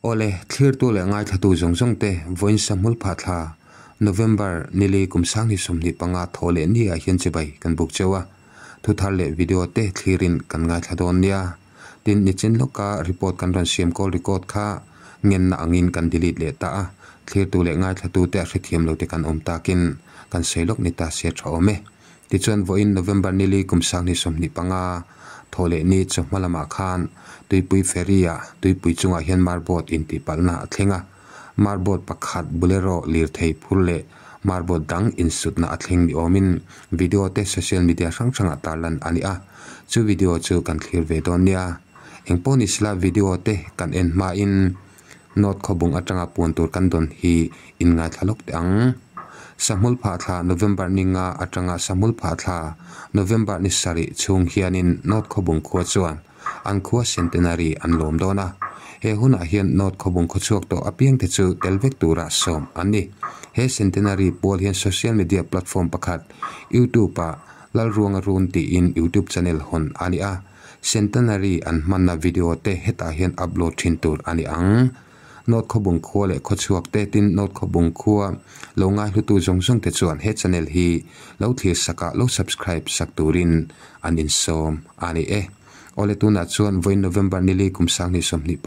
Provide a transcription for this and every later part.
Awle, thlirtu leh ngaithlatu zawng zawng te vawiin Sahmul phah thla, November, nili kum 2025 thaw leh ni ah hian chibai kan buk cheu a, thu thar leh video te thlirin kan ngaithla dawn nia. Tin, nichin lawka report kan rawn siam call record kha ngenna angin kan delete leh ta a, thlirtu leh ngaithlatu te a hrethiam lo te kan awm takin kan sawi lawk ni ta sia tha awm e. Tichuan, vawiin November nili kum 2025 thaw leh ni chawhma lamah khan Tuipui Ferry-ah tuipui chungah hian marboat intihpalhna a thleng a. Marboat pakhat Bolero lirthei phur leh marboat dang insutna a thleng ni awmin video te social media hrang hrangah tarlan a ni a. Chu video chu kan thlir ve dawn nia. Engpawh ni sela video te kan en hmain North khawbung atanga puan tur kan dawn hi inngaithla lawk teh ang. Sahmul phah thla November ni nga atanga Sahmul phah thla November ni sarih chhung hianin North khawbung khua chuan an khua Centenary an lawm dawn a. He hunah hian North khawbung khawchhuak tawh apiangte chu tel vek tura sawm an ni. He Centenary pual hian social media platform pakhat YouTube-ah Lalruanga Run tiin YouTube channel hawn a ni a. Centenary an hmanna video te hetah hian upload thin tur a ni ang. North Khawbung khua leh khawchhuak te tin North Khawbung khua lo ngaihlutu zawng zawng te chuan he channel hi lo thlir sak ah lo subscribe sak turin an insawm a ni e. Awle tunah chuan vawiin November nili kum 2025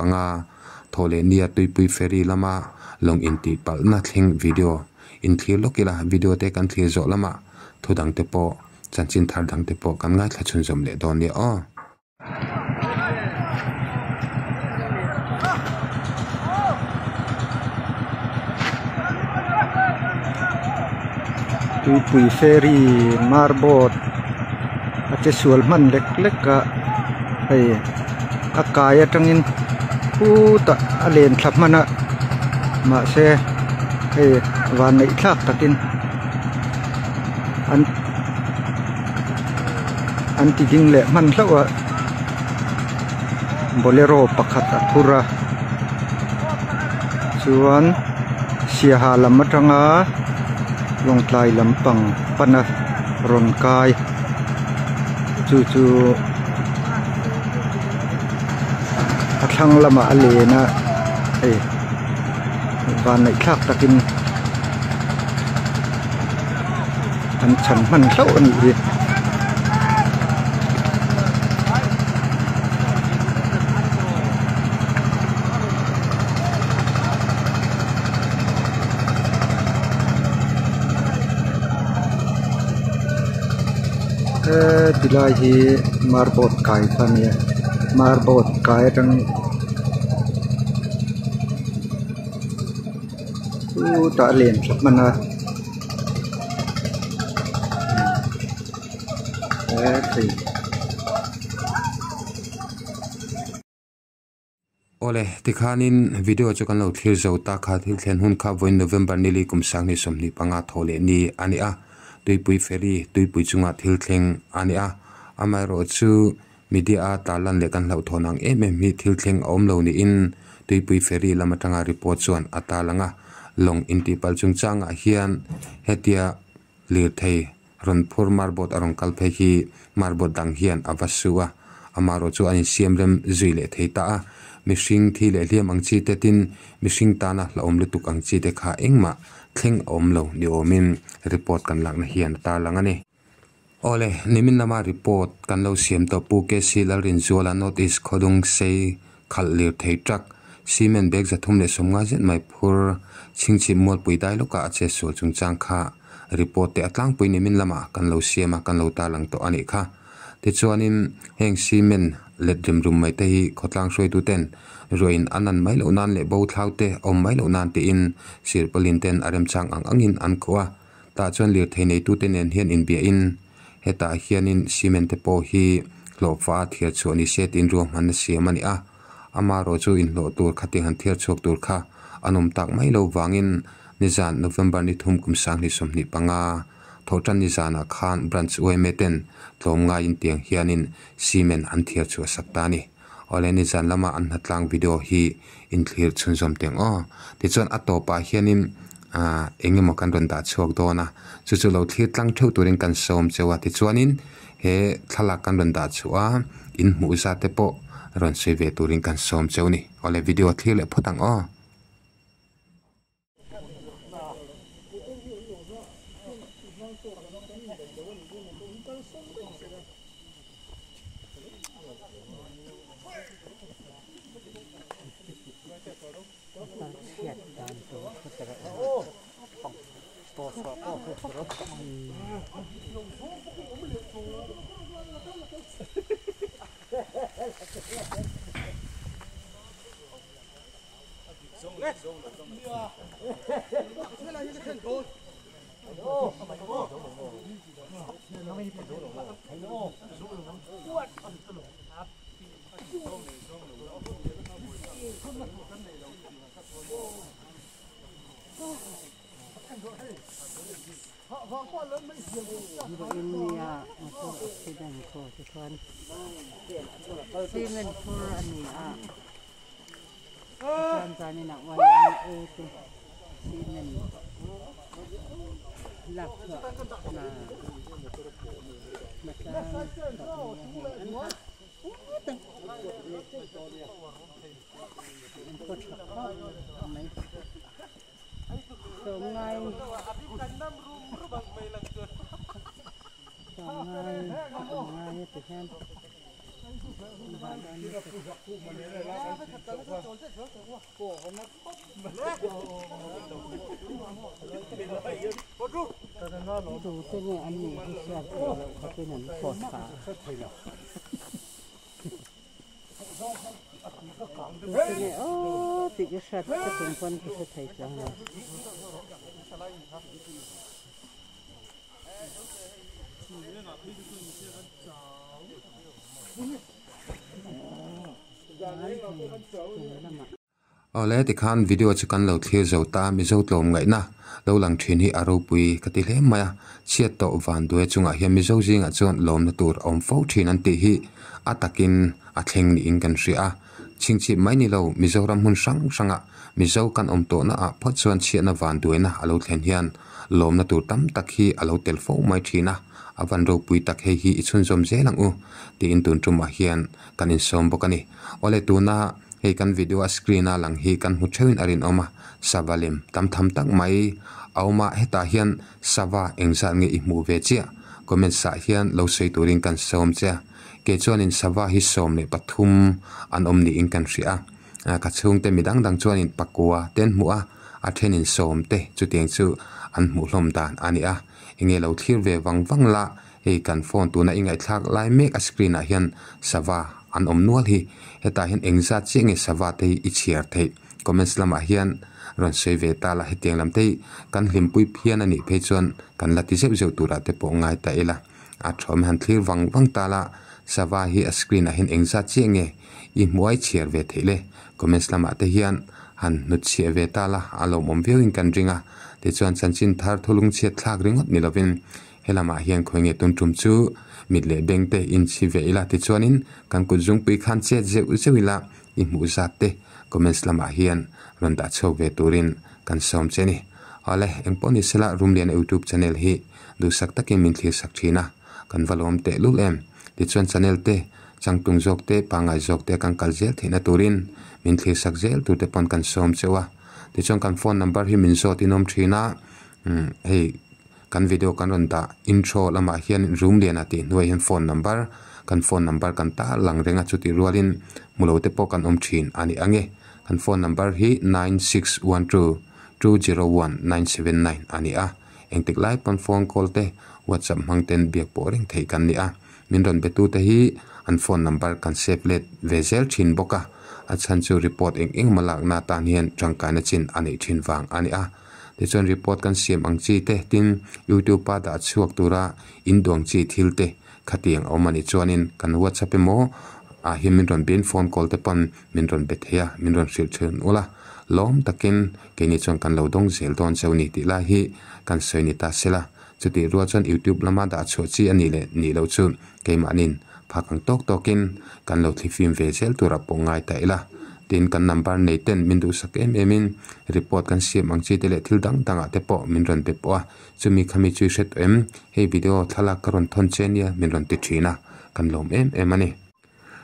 thaw leh nia Tuipui Ferry lama lawng intihpalhna thleng video inthlir lawk ila video te kan thlir zawh lamah thu dang te pawh Chanchin thar dang te pawh kan ngaithla chhunzawm leh dawn nia aw. Tuipui ferry marboat a che sual hman lek lek a hei a kai atangin khutah a len thla hman a mahse hei van neih thlak takin. an an ti ding leh hman hlauh a bolero pakhat a phur a chuan siaha lam atanga lawngtlai lampang pana rawn kai chu chu a thlang lamah a len a hei vanneih thlak takin. An chhan hman hlauh a nih hi. He tilai hi marboat kai kha a nia marboat kai atang chutah a len thla hman a he thei. Awle, tikhanin video chu kan lo thlir zo ta kha thil thlen hun kha vawiin November nili kum 2025 thaw leh ni a ni a, tuipui ferry tuipui chunga thil thleng a ni a, amaherawhchu Media a tarlan leh kan hlauhthawn ang em em hi thil thleng a awm lo niin Tuipui Ferry lam atanga report chuan a tarlang a. Lawng intihpalh chungchangah hian hetia lirthei rawn phur marbot a rawn kal phei hi marbot dang hian a va su a, amaherawh chu an insiam rem zui leh thei ta a. Mihring thi leh hliam ang chi te tin mihring tana hlauhawm lutuk ang chi te kha engmah thleng a awm lo ni awmin report kan lakna hian a tarlang a ni. Awle, nimin lama report kan lo siam tawh Pu KC Lalrinzuala North East Khawdung sei khalh lir thei truck cement bag 350 zet mai phur chhingchhip mualpui dai lawkah a che sual chungchang kha report te a tlangpui nimin lamah kan lo siam a kan lo tarlang tawh a nih kha. Tichuanin heng cement let rim rum mai te hi khawtlang hruaitu ten ruahin an an mai loh nan leh bo thlau te awm mai loh nan tiin sirpawlin ten a remchang ang angin an khuh a. Tah chuan lirthei neitute nen hian inbiahin hetah hianin cement te pawh hi hlawhfa a thiar chhuah ni se tiin ruahmanna siam a ni a. Amaherawh chu inhlawh tur khatiang han thiar chhuak tur kha an awm tak mai lo vangin nizan November ni thum kum 2025 thawhtan nizanah khan branch yma ten tlawmngaiin tiang hianin cement an thiar chhuah sak ta a ni. Awle nizan lama an hnatlang video hi inthlir chhunzawm teng aw. Tichuan a tawpah hianin ah eng emaw kan rawn dah chhuak dawn a, chu chu lo thlir tlang theuh turin kan sawm cheu a. Tichuanin he thlalak kan rawn dah chhuah a, in hmuh zat te pawh rawn sawi ve turin kan sawm cheu ni. Awle video thlir leh phawt ang aw. India motor accident tur te chuan cement phur a ni a tichuan zaninah yma te cement lak chhuah hna hnatlang thawk a ni a hei an hah put a an paw tha khawp mai. Sawmngai sawmngai a awm ngai a ti hian an hah dawn lutuk. Tute nge an nih hi hriat theih loh khawpin an pawt phah a. Tute aw tih ka hriat ka tum pawn ka hre thei chuang lo. Awle tikhan video chu kan lo thlir zo ta Mizo tlawm ngaihna lo lang thin hi a ropui ka ti hle mai a, chhiat tawh van duai chungah hian Mizo zingah chuan lawmna tur a awm fo thin an tih hi a takin a thleng niin kan hria a, chhingchhip mai ni lo Mizoram hmun hrang hrangah Mizo kan awm tawhna ah phawt chuan chhiatna van duaina a lo thlen hian lawmna tur tam tak hi a lo tel fo mai thin a, a van ropui tak hei hi i chhunzawm zel ang u tiin tun tumah hian kan insawm bawk a ni. Awle tuna hei kan video a screen a lang hi kan hmu theuhin a rinawm a, sava lem tam tham tak mai a awm a, hetah hian sava engzat nge i hmuh ve chiah? Comments ah hian lo sawi turin kan sawm che a, kei chuanin sava hi 13 an awm niin kan hria a, ka chhungte mi dang dang chuanin pakua te an hmuh a, a thenin sawm te chutiang chu an hmuh hlawm dan a ni a, enge lo thlir ve vang vang la Hei kan phone tuna i ngaihthlak lai mek a screen ah hian sava an awm nual hi. Hetah hian engzat chiah nge sava te hi i chhiar theih? Comments lamah hian rawn sawi ve ta la, hetiang lam te hi kan hlimpui phian a nih phei chuan kan la ti zeuh zeuh turah te pawh ngai ta ila. A thawm han thlir vang vang ta la, sava hi a screen ah hian engzat chiah nge i hmuai chhiar ve theih le? Comments lamah te hian han hnut chhiah ve ta la, a lawmawm viauin kan ring a. Tichuan chanchin thar thulung chhiat thlak ringawt ni lovin He lamah hian khawi nge tun tum chu mit leh beng te inchhi ve ila tichuanin kan kut zungpui khan chet zeuh zeuh ila i hmuh zat te comments lamah hian rawn dah chhuak ve turin kan sawm che ni. Awle, engpawh ni sela Rumliana YouTube channel hi duhsak takin min thlir sak thin a, kan va lawm teh lul em. Tichuan channel te changtlung zawk te pangngai zawk te kan kal zel theihna turin min thlir sak zel tur te pawn kan sawm cheu a. Tichuan kan phone number hi min zawt in awm thin a, hei. Kan video kan rawn dah intro lamah hian room lianah tih hnuaiah hian phone number kan phone number kan tar lang reng a chutih rualin hmu lo te pawh kan awm thin a ni ang e. Kan phone number hi 9612201979 a ni a, engtik lai pawn phone call te whatsapp hmang ten biak pawh reng theih kan ni a, min rawn betu te hi an phone number kan save let ve zel thin bawk a, a chhan chu report eng eng emaw lakna atan hian tangkaina chin a neih thin vang a ni a. Tichuan report kan siam ang chi te tin youtube a dah chhuak tura in duang chi thil te khatiang a awm a nih chuanin kan whatsapp emaw ah hian min rawn biain phone call te pawn min rawn be thei a min rawn hrilh thin ul a lawm takin keini chuan kan lo dawng zel dawn cheu ni tih lai hi kan sawi ni ta sela chutih rual chuan youtube lama dah chhuah chi a nih leh nih loh chu keimahnin phak ang tawk tawkin kan lo thlifim ve zel tura pawh ngai ta ila. Tin, kan number nei ten min duhsak em em in report kan siam ang chi te leh thil dang dang ah te pawh min rawn be pawh a, chumi khami chu i hre tawh em? Hei video thlalak ka rawn thawn che nia min rawn ti thin a, kan lawm em em a ni.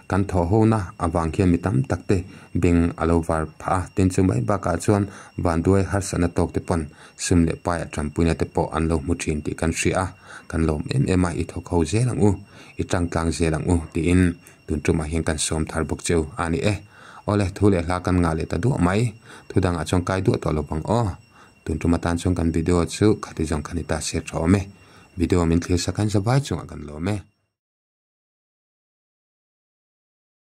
Kan thawh hona avang khian mi tam tak te beng a lo var phah a, tin chu mai bakah chuan vanduai harsatna tawk te pawn sum leh pai ah tanpuina te pawh an lo hmu thin tih kan hria a, kan lawm em em a, i thawk ho zel ang u, i tangtlang zel ang u tiin tun tumah hian kan sawm thar bawk cheu a ni e. Awle, thu leh hla kan ngah leh ta duah mai, thu dangah chuan kai duah tawh lo vang aw. Tun tum atan chuan kan video chu khati zawng kha ni ta se tha awm e. Video min thlir sak hian zavai chungah kan lawm e.